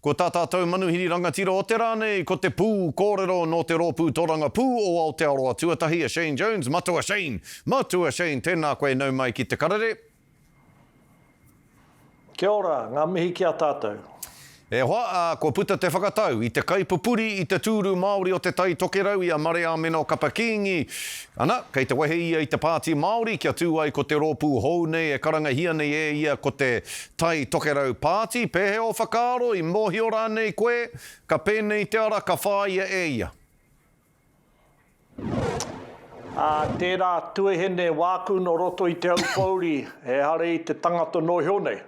Ko tā tātou manuhiri rangatira o te rā nei, ko te pū kōrero nō te Rōpū Torangapū o Aotearoa Tuatahi a Shane Jones. Matua Shane! Matua Shane, tēnā koe nau mai ki Te Karere. Kia ora, ngā mihi ki a tātou. E hoa, ā, kua puta te whakatau i te kaipupuri i te tūru Māori o Te Tai Tokerau i a Mareāmeno Kapa Kīngi. Ana, kei te wehe ia i te Pāti Māori kia tū ai ko te rōpū hou nei e karangahia nei e ia ko te Tai Tokerau Pāti. Pēhea ō whakaaro, i mōhio rānei koe ka pēnei te ara ka whāia e ia? Ā, tērā tuahine wāku nō roto i Te Aupōuri, ehara i te tangata nohio nei.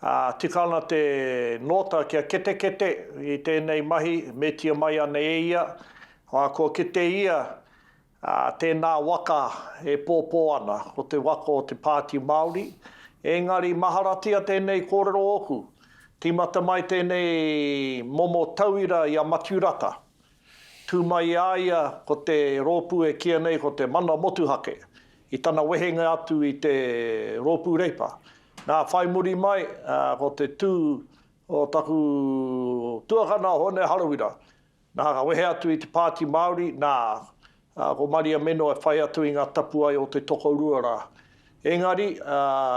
Ā, tika ana te nōta kia ketekete i tēnei mahi, metia mai ana e ia, ā, kua kite ia, ā, tēnā waka e pōpō ana, ko te waka o te Pāti Māori. Engari maharatia tēnei kōrero ōku, tīmata mai tēnei momo tauira i a Matiu Rata. Tū mai i a ia ko te rōpū e kīia nei ko te Mana Motuhake, i tana wehenga atu i te Rōpū Reipa. Nā, whai muri mai ko te tū o taku tuakana o Hone Harawira. Nā, ka wehe atu i te Pāti Māori, nā, ko Maria Meno e whai atu i ngā tapuae o te tokorua rā. Engari,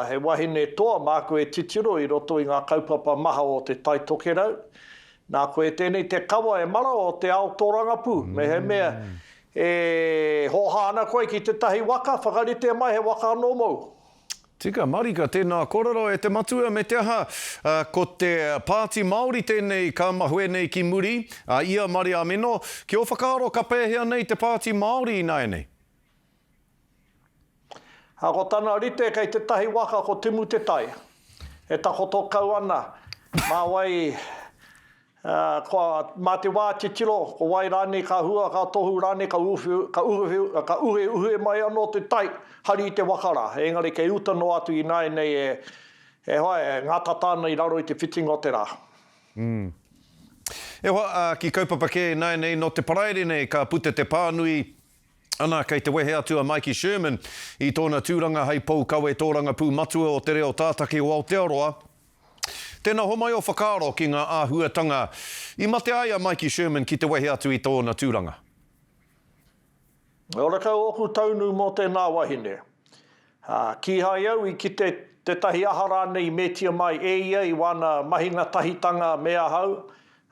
he wahine toa māku e titiro i roto i ngā kaupapa maha o Te Tai Tokerau. Nā koe tēnei te kawa e mara o te ao tōrangapū. Mehemea e hōhā ana koe ki tētahi waka, whakaritea mai he waka anō mōu. Tika marika tēnā korero e te matua me te aha, ko te Pāti Māori tēnei ka mahue nei ki muri, a ia Mariameno, ki ō whakaaro ka pēhea nei te Pāti Māori ināianei? A ko tana rite kei tētahi waka ko Timu Te Tai, e takoto kau ana, mā wai Ā, kua, mā te wā titiro, ko wai rānei ka hua, ka tohu rānei, ka uwhi, ka uwhi, ka uheuhe mai anō te tai, hari i te waka rā. Engari kei uta noa atu ināianei e, e hoa, e ngātata ana i raro i te whitinga o te rā. Mm. E hoa, ā, ki kaupapa kē ināianei, nō te Paraire nei ka puta te pānui, ana, kei te wehe atu a Maiki Sherman i tōna tūranga hei pou kawe tōrangapū matua o te reo tātaki o Aotearoa, Tēnā homai ō whakaaro ki ngā āhuatanga i mate ai a Maiki Sherman ki te wehe atu i tōna tūranga. Horekau ōku taunu mō tēnā wahine. Ā, kīhai au i kite tētahi aha rānei i metia mai e ia i wāna mahinga tahitanga me ahau,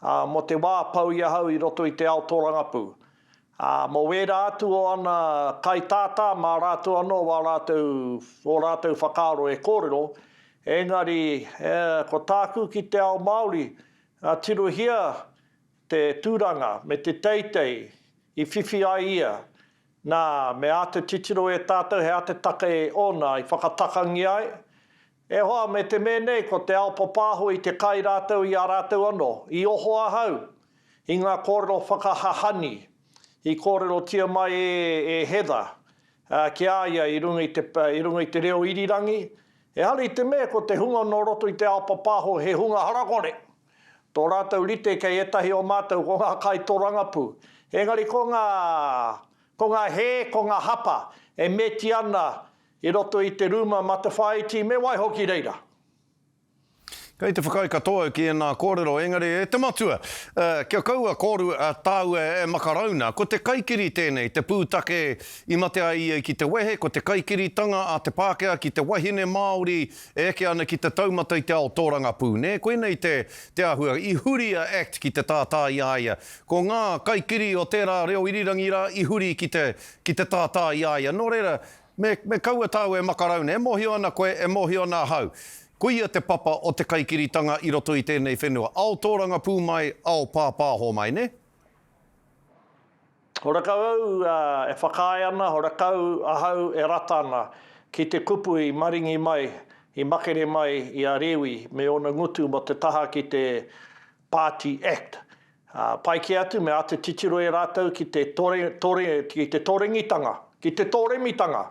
ā, mō te wā pau i ahau i roto i te ao tōrangapū. Ā, mō wērā atu o ana kaitātā, mā rātou anō wā rātou, ō rātou whakaaro e kōrero, engari, e, ko tāku ki te ao Māori, ā, tirohia te tūranga me te teitei i whiwhi ai ia, nā, me āta titiro e tātou he aha te take ōna i whakatakangia ai, E hoa, me te me nei, ko te ao papāho i te kai rātou i a rātou anō. I oho ahau i ngā kōrero whakahahani i kōrerotia mai e Heather ki a ia i runga i te, i runga i te reo irirangi. Ehara i te mea ko te hunga nō roto i te ao papāho he hunga harakore. Tō rātou rite kei ētahi o mātou ko ngā kaitorangapū. Engari ko ngā, ko ngā hē, ko ngā hapa e meti ana I roto i te rūma matawhāiti me waiho ki reira. Kei te whakaae katoa au ki ēnā kōrero, engari e te matua, kia kaua kōrua, tāua e makarauna, ko te kaikiri tēnei, te pūtake i mate ai ia ki te wehe, ko te kaikiritanga a te Pākehā ki te wahine Māori e eke ana ki te taumata i te ao tōrangapū, nē? Koinei te, te āhua, i huri a act ki te tātā i a ia. Ko ngā kaikiri o tērā reo irirangi rā i huri ki te, ki te tātā i a ia. Nō reira, Me, me kaua tāu e makarauna, e mōhio ana koe, e mōhio ana ahau. Koia te papa o te kaikiritanga i roto i tēnei whenua. Ao tōrangapū mai, ao pāpāho mai, nē? Horekau au e whakaae ana, horekau ahau e rata ana ki te kupu i maringi mai, i makere mai i a Rewi me ōna ngutu mō te taha ki te Party Act. Ā, pai kē atu me āta titiro e rātou ki te tore, tore, ki te torengitanga, ki te tōremitanga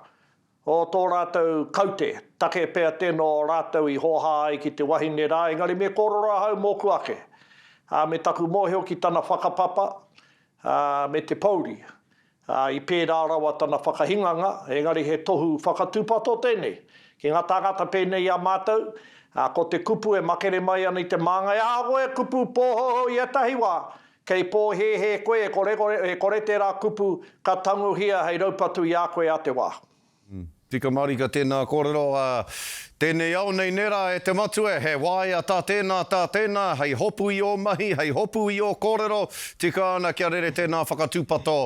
o tō rātou kaute, take pea tēnō o rātou i hōhā ai ki te wahine rā, engari me kōrero ahau mōku ake, ā, me taku mōhio ki tana whakapapa, ā, me te pōuri. Ā, i pērā rawa tana whakahinganga, engari he tohu whakatūpato tēnei ki ngā tāngata pēnei i a mātou. Ā, ko te kupu e makere mai ana i te māngai, ahakoa he kupu pōhouhou i ētahi wā, kei pōhēhē koe e kore, e kore tērā kupu ka tangohia hei raupatu i a koe a te wā. Tika marika tēnā kōrero, ā, tēnei ao nei nē rā e te matua, he waea tā tēnā, tā tēnā, hei hopu i ō mahi, hei hopu i ō kōrero, tika ana kia rere tēnā whakatūpato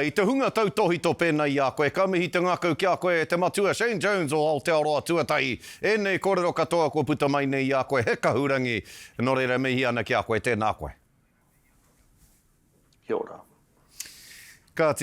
i te hunga tautōhito pēnā i a koe. Ka mihi te ngākau ki a koe e te matua, Shane Jones o Aotearoa Tuatahi, ēnei kōrero katoa kua puta mai nei i a koe, he kahurangi, nō reira mihi ana ki a koe, tēnā koe. Kia ora. Kāti.